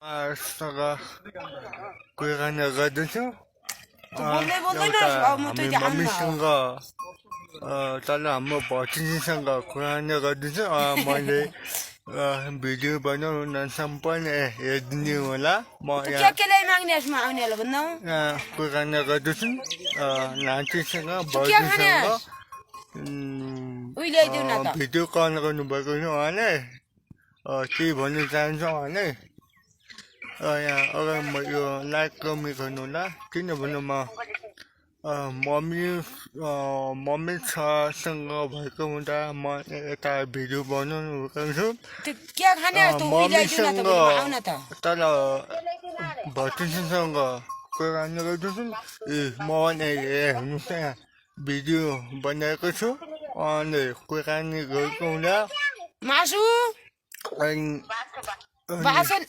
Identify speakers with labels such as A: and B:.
A: Saka kuiranagadunso. Mamisanga tala amma batinsanga kuiranagadunso. Mane video bana nan sampan edni wala.
B: क्या के लिए मांगने हैं इसमें आने लगा ना
A: kuiranagadunso. Nanti sanga
B: क्या खाने हैं
A: batinsanga.
B: उइले दियो ना तो
A: Video call गर्नु भएको छ उहाँले के भन्नु चाहन्छ उहाँले यहाँ अगाडि म यो लाइक कमेन्ट गर्नु होला किनभने म मम्मी सँग भएको हुँदा म यता भिडियो बनाउनु गएको छु
B: तो क्या खाने हैं तो उइले दियो ना तो आओ ना तो
A: तर भतिजीसँग कुरा गर्दैछु म हेर्नुहोस् न भिडियो बनाएको छु अनि कुरा गरेको हुँदा
B: मासु
A: अनि
B: बासन